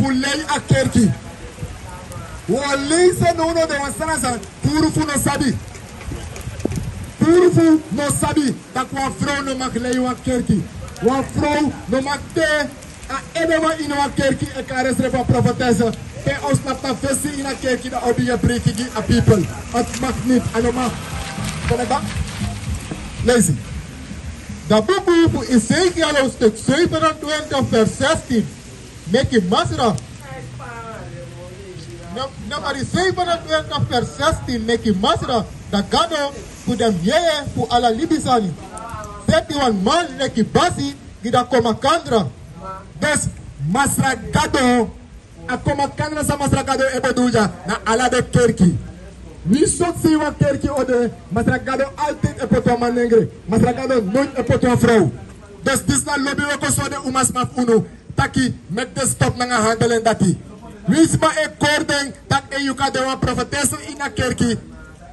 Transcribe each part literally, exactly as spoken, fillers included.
fu lei a kerki. Wi o leisi en nownow, den wan sani san puru fu no sabi. Puru fu no sabi tak' wan frow no mag lei wan kerki. Wan frow no mag de a edeman ini wan kerki e kari ensrefi wan profetesse. Pe a o snapu na fesi ini a kerki, dan a o bigin e preiki gi a pipel. A mag niti, a no mag. Kon baka. Leisi. Dan buku fu Ezekiel hoofdstuk zevenentwintig vers zestien. Meki Masra. No, no, maar zevenentwintig vers zestien, meki Masra, dan Gado fu den yeye fu ala libisani, seti wan man leki basi gi a komakandra. Dus Masra Gado, a komakandra san Masra Gado e bedoel dya na ala den kerki. Wi sortu sei wan kerki o de, Masra Gado altijd e poti wan manengre. Masra Gado nooit e poti wan frow. Dus disi na lobi wi e kon sori den umasma fu unu taki meki den stop nanga handel en dati. Winsi man e kori den tak' den yu kan de wan profetesse ini a kerki,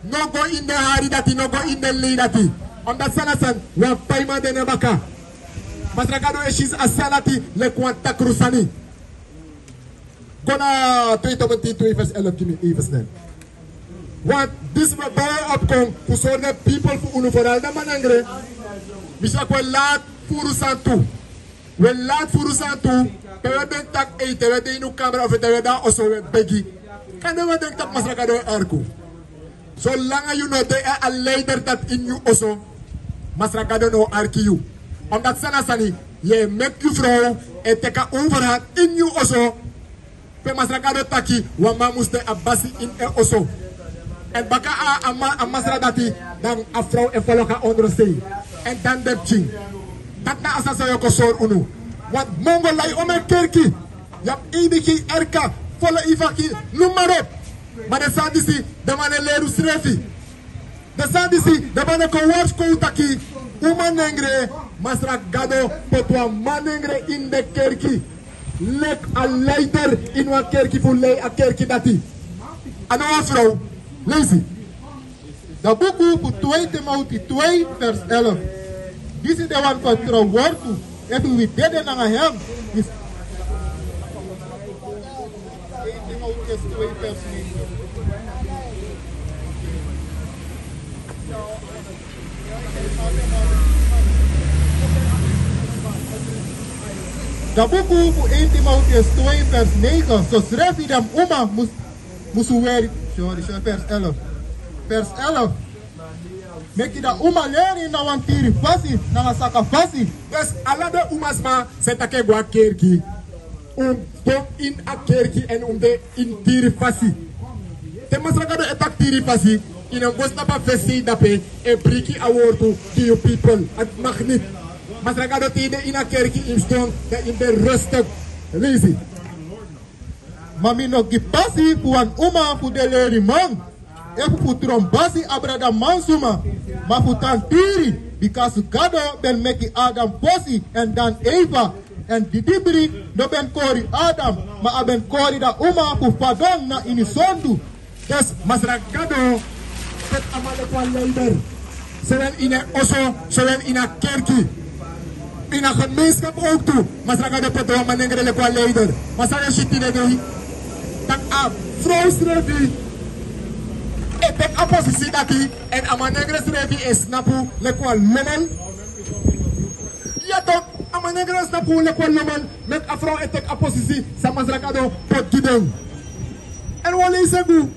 no go ini den hari dati, no go ini den lei dati. Omdat san na san, wan paiman de na en baka. Masra Gado e si a sani dati leki wan takru sani. Go na twee Timotheüs twee vers elf, gi mi even snel. Want disi wi e bari en op kon fu sori den pipel fu unu, vooral den manengre. Mi si taki wi e lati furu santu. Wi e lati furu santu. Pe wi e denki taki, ei, te wi e de ini un kamra of te wi e de na oso, wi e begi. Kande wi e denki taki Masra Gado e arki unu. Solanga yu no de a leider dati ini yu oso, Masra Gado no o arki yu. Omdat san na sani, yu e meki yu frow e teki a overhand ini yu oso. Pe Masra Gado taki wan man mus de a basi ini en oso. Èn baka a, a ma-, a masra dati, dan a frow e folok a ondro sei. Èn dan den pikin. Dati na a sani san wi e kon sori unu. Want mongo lai omeni kerki. Yu abi eibiki, erka, folo, ifaki, noem maar op. Ma den sani disi den man no e leri unsrefi. Den sani disi den man no e kon warskow taki un manengre, Masra Gado poti wan manengre ini den kerki leki a leider ini wan kerki fu lei a kerki dati. A no wan frow. Leisi. Dan buku fu twee Timotheüs twee vers elf. Disi de wan fertrouw wortu, efu wi dede nanga hem, is twee Timotheüs twee vers negen. Dan buku fu een Timotheüs twee vers negen. Sosrefi den uma mus-, musu weri, sorry, sorry, vers elf. Vers elf. Meki den uma leri na wan tiri fasi, na wan saka fasi. Dus ala den umasma san e taki e go na kerki, un de ini a kerki èn un de ini tiri fasi. Te Masra Gado e taki tiri fasi, yu no mus go snapu a fesi dape e preiki a wortu gi yu pipel. A no mag niti. Masra Gado, te yu de ini a kerki, yu mus de, dan yu mus de rustig. Leisi. Ma mi no gi pasi fu wan uma fu de leriman, efu fu tron basi abra den mansma, ma fu tan tiri, bikasi Gado ben meki Adam fosi èn dan Eva, èn didibri no ben kori Adam, ma a ben kori den uma fu fadon na ini sondu. Dus Masra Gado poti a man leki wan leider. Sowel ini en oso, sowel ini a kerki. Ini a gemeenschap ook tu. Masra Gado poti wan manengre leki wan leider. Ma san wi e si tide dei, tak' a frow srefi e teki a posisi dati, èn a manengre srefi e snapu leki wan loman. Ya toch, a manengre e snapu leki wan loman, meki a frow e teki a posisi san Masra Gado poti gi den. Èn wi o leisi en bun.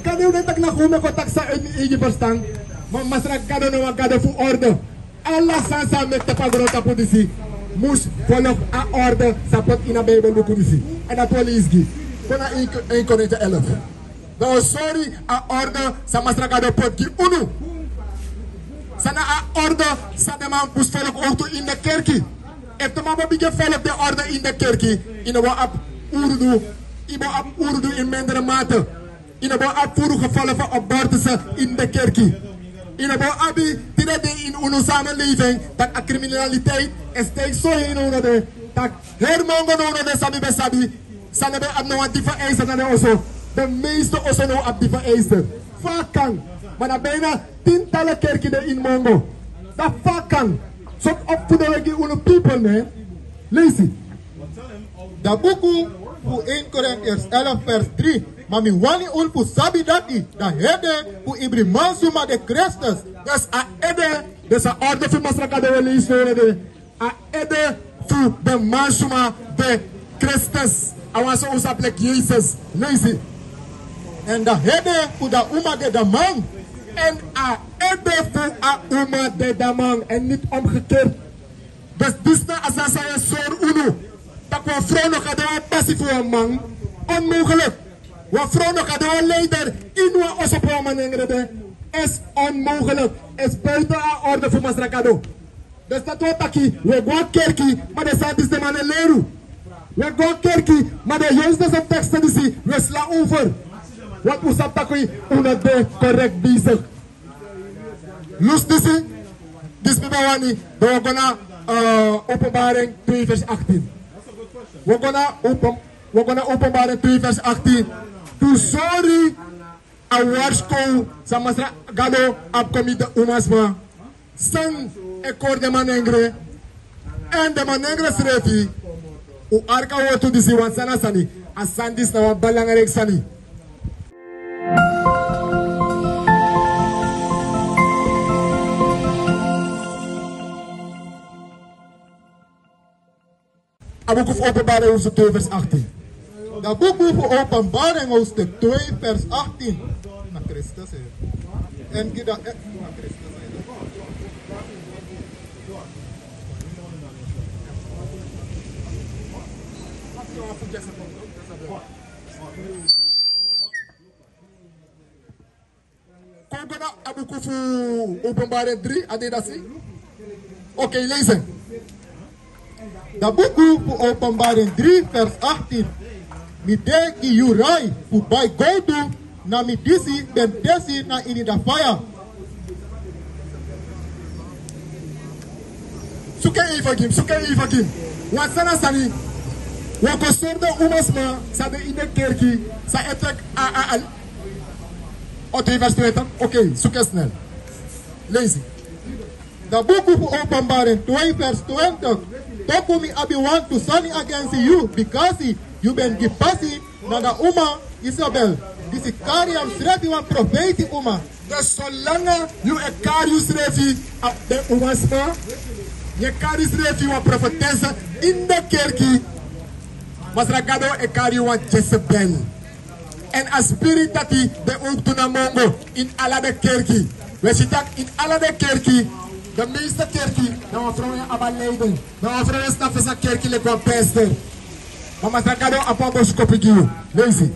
Kande un e taki na fu meki wan taki san e, e, e gi ferstan. Ma Masra Gado na wan Gado fu orde. Ala sani san a meki tapu a grontapu disi mus folok a orde san poti ini a Bijbelbuku disi. Èn dati wi o leisi gi. Kon na een, een Korinte elf. Dan wi o sori a orde san Masra Gado poti gi unu. San na a orde san den man mus folok ook tu ini den kerki. Efu den man bo bigin folok den orde ini den kerki, yu no bo abi owru du, yu bo abi owru du in mindere mate. Yu no bo abi furu gevallen van abortus ini den kerki. Yu no bo abi tide dei ini unu samenleving, tak' a criminaliteit e stijgi so hei nownow de, tak' heri mongo nownow de san mi ben sabi, san no ben abi no wan dievenijzer na den oso. Den meeste oso no abi dievenijzer. Fa a kan? Ma na bijna tientallen kerki de ini mongo. Dan fa a kan? Sortu opvoeding wi e gi unu people, man. Leisi. Dan buku Fu één Korintiërs elf vers drie. Ma mi wani unu fu sabi dati, dan a ede fu ibri mansma de Kristus. Dus a ede, dus a orde fu Masra Gado we leisi de. A ede fu den mansma de Kristus. A wan so un sabi leki Yesus. Leisi. Èn a ede fu a uma de a man. Èn a ede fu a uma de a man. Èn niet omgekeerd. Dus disi na a sani san e sori unu. Taki wan frow no kan de wan pasi fu wan man. Onmogelijk. Wan frow no kan de wan leider ini wan oso pe wan manengre de. Is onmogelijk. Is buiten a orde fu Masra Gado. Dus dati wani taki, wi e go na kerki, ma den sani disi den man no e leri unu. Wi e go na kerki, ma den juiste teksten disi wi e sla over. Want un sabi taki un no de correct bezig. Lusu disi, disi mi ben wani, dan wi o go na, eh, Openbaring twee vers achttien. Wi o go na open, wi o go na Openbaring twee vers achttien. Fu sori a warskow san Masra Gado abi kon gi den umasma san e kori den manengre. Èn den manengre srefi, un arki a wortu disi, wan sani na sani, a sani disi na wan belangrijk sani. A buku fu Openbaring hoofdstuk twee vers achttien. A buku fu Openbaring hoofdstuk twee vers achttien. Na Kristus, hè. Èn gi a, eh, na Kristus, hè. Kon go na a buku fu Openbaring drie, a de dati. Oké, leisi. A buku fu Openbaring drie vers achttien. Mi de gi yu rai fu bai gowtu, na mi disi ben tesi na ini a faya. Suku en even gi mi, suku en even gi mi. Wan sani na sani. Wi o go sori den umasma san de ini den kerki, san e teki a, a, a, O twee vers twintig. Oké, suku en snel. Leisi. A buku fu Openbaring twee vers twintig. Toku mi abi wantu sani against yu, bikasi yu ben gi pasi na a uma Isabel, disi kari harsrefi wan profeiti uma. Dus solanga yu e kari yusrefi a den umasma, yu e kari yusrefi wan profetesse ini den kerki, Masra Gado e kari yu wan Jezebel. Èn a spiriti dati de ook tu na mongo ini ala den kerki. Wi e si taki ini ala den kerki, den meeste kerki, na wan frow e abi a leiding. Na wan frow e stan fesi a kerki leki wan pastor. Ma Masra Gado abi wan bosikopu gi yu. Leisi.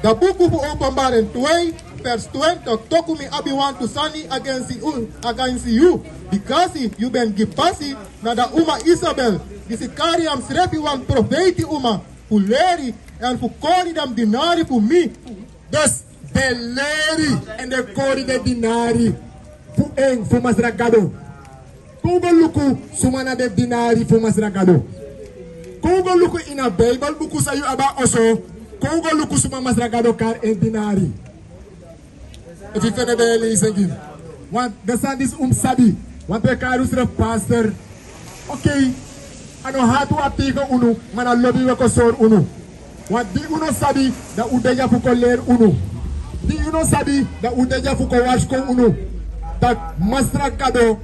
A buku fu Openbaring twee vers twintig. Toku mi abi wantu sani against yu, against yu. Bikasi yu ben gi pasi na a uma Isabel, disi kari harsrefi wan profeiti uma, fu leri èn fu kori den dinari fu mi. Dus den leri èn den kori den dinari fu en, fu Masra Gado. Kon un go luku suma na den dinari fu Masra Gado. Kon un go luku ini a Bijbel buku san yu abi na oso. Kon un go luku suma Masra Gado kari en dinari. Efu yu fende, dan yu e leisi en gi mi. Want den sani disi un mus sabi. Want wi e kari unsrefi pastor. Oké. A no hati wi abi tegen unu, ma na lobi wi e kon sori unu. Want di un no sabi, dan un de dya fu kon leri unu. Di un no sabi, dan un de dya fu kon warskow unu. Taki Masra Gado,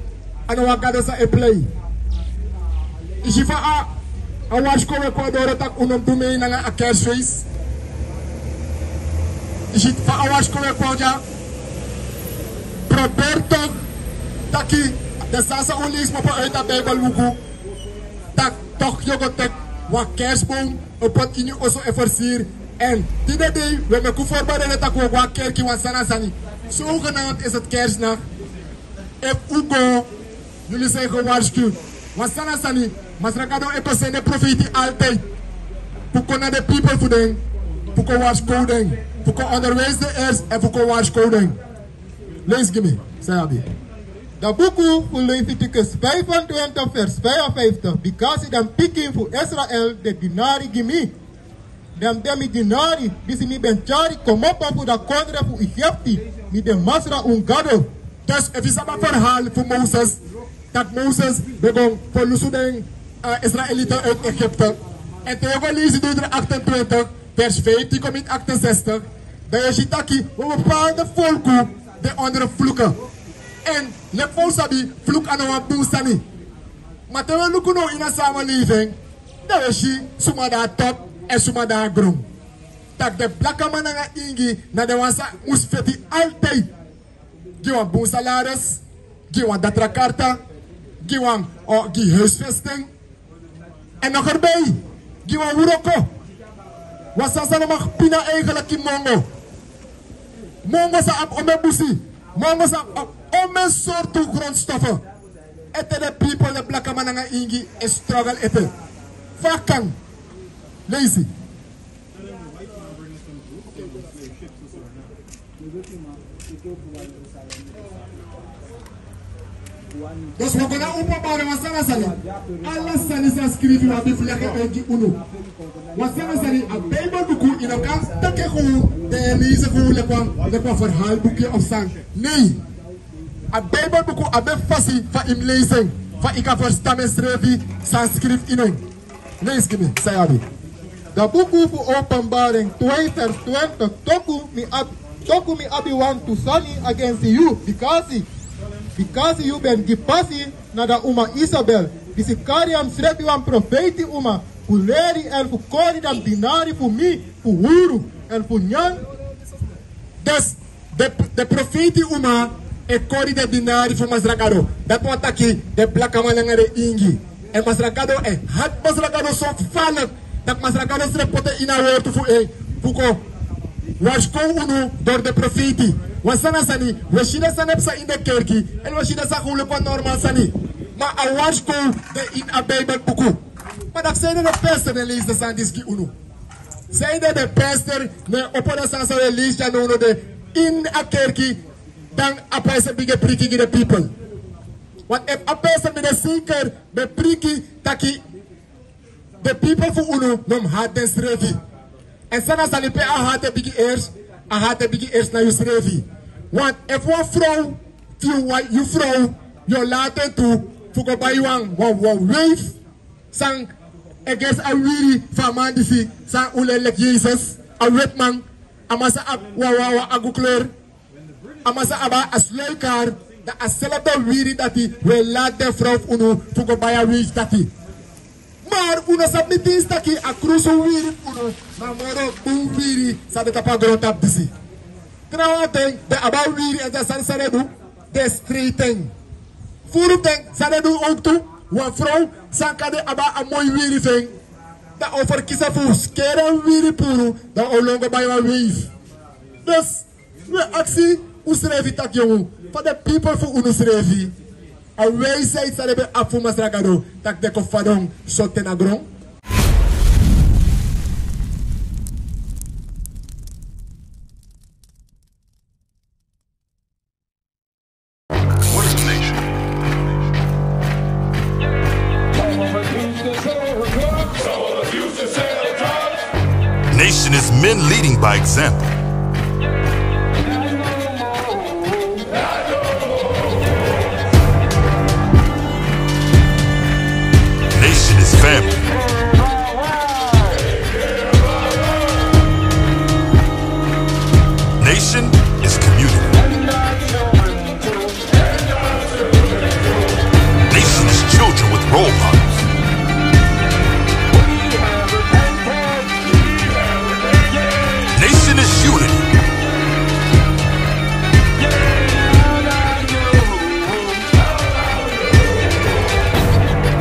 a no wan Gado san e plei. Yu si fa a, a warskow e kon doro taki un no mus du mee nanga a kerstfeest. Yu si fa a warskow e kon dya. Probeer toch taki den sani san un leisi kmopo uit a Bijbel buku. Taki toch yu o go teki wan kerstboom, o poti ini yu oso e versiri. Èn tide dei wi e meki un voorbereid taki wi o go na kerki, wan sani na sani. Zogenaamd is het kerstnacht. Efu un go, yu no e gewaarschuwd. Wan sani na sani, Masra Gado e kon seni den profeiti altijd. Fu kon na den people fu den, fu kon warskow den, fu kon onderwijs den eerst èn fu kon warskow den. Leisi gi mi san yu abi. A buku fu Leviticus vijfentwintig vers vijfenvijftig. Bikasi den pikin fu Israel de dinari gi mi. Den de mi dinari, disi mi ben tyari kmopo fu a kondre fu Egipte, mi de Masra un Gado. Dus efu yu sabi a verhaal fu Moses, taki Moses ben go ferlusu den, eh, Israeliten uit Egypte. Èn te yu go leisi Deuteronomium achtentwintig, vers vijftien kon miti achtenzestig, dan yu o si taki wan bepaalde folku de onder vloeken. Èn leki fa un sabi, vloek a no wan bun sani. Ma te wi e luku now ini a samenleving, dan wi e si suma de na top èn suma de na gron. Taki den blakaman nanga ingi na den wan san mus feti altijd. Gi wan bun salaris, gi wan datra karta, gi wan, o, gi huisvesting. Èn nog erbij, gi wan wroko. Wan sani san no man pina eigenlijk gi mongo. Mongo sa abi omeni busi. Mongo sa abi omeni sortu grondstoffen. Ete den people, den blakaman nanga ingi e struggle ete. Fa a kan? Leisi. Dus wi o go na Openbaring, wan sani na sani. Ala sani san skrifi, wi abi fu leki en gi unu. Wan sani na sani, a Bijbelbuku, yu no kan teki en gewoon, dan yu leisi en gewoon leki wan, leki wan verhaalbuku of san. Nee. A Bijbelbuku abi en fasi fa yu mus leisi en, fa yu kan ferstan ensrefi san skrifi ini en. Leisi gi mi san yu abi. Da buku fu Openbaring twee vers twintig, toku mi abi, toku mi abi wantu sani against yu, bikasi, bikasi yu ben gi pasi na da uma Isabel, disi kari ensrefi wan profeiti uma, fu leri èn fu kori den dinari fu mi, fu huru, èn fu nyan. Dus, den, den profeiti uma e kori den dinari fu Masra Gado. Dati wani taki den blakaman nanga den ingi. Èn Masra Gado e hati Masra Gado so falek, taki Masra Gado srefi poti en ini a wortu fu en, fu kon warskow unu dori den profeiti. Wan sani na sani, wi e si den sani e psa ini den kerki, èn wi e si den sani gewoon leki wan normaal sani. Ma a warskow de ini a Bijbelbuku. Ma dan sanede den pastor no e leisi den sani disi gi unu? Sanede den pastor no e opo den sani san wi e leisi dya now, no, de ini a kerki, dan a pastor bigin e priki gi den people? Want efu a pastor ben de zeker ben priki taki den people fu unu no mus hati densrefi. Èn san na sani pe a hati e bigin eerst, a hati e bigin eerst na yusrefi. Want efu wan frow, fu yu wan, yu frow, yu o lati en tu fu go bai wan, wan, wan weave, san e gersi a wiwiri fu a man disi san un leri leki Jesus, a wetiman, a man sa abi wan, wan, wan agu kleur, a man sa abi a sluier, dan a selfde wiwiri dati un e lati den frow fu unu fu go bai a weave dati. Maar un no sabi mi dinsi taki a krusu wiwiri fu unu na moro bun wiwiri san de tapu a grontapu disi. Trawan ten den abi a wiwiri, èn den sani san den du, den strei ten. Furu ten san den du ook tu, wan frow san kan de abi a moi wiwiri fu en, dan a o ferkisi fu skeri a wiwiri puru, dan a o lon go bai wan weave. Dus wi e aksi unsrefi taki, yongu, fa den people fu unusrefi, a wijsheid san den ben abi fu Masra Gado, taki den kon fadon so te na gron? What is a nation? Nation is men leading by example. Nation is family. Nation is community. Nation is children with role models. Nation is unity.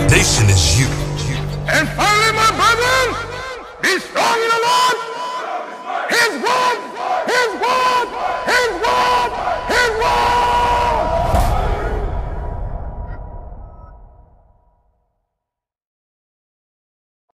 Nation is you. And finally, my brethren, be strong in the Lord. His word, his word.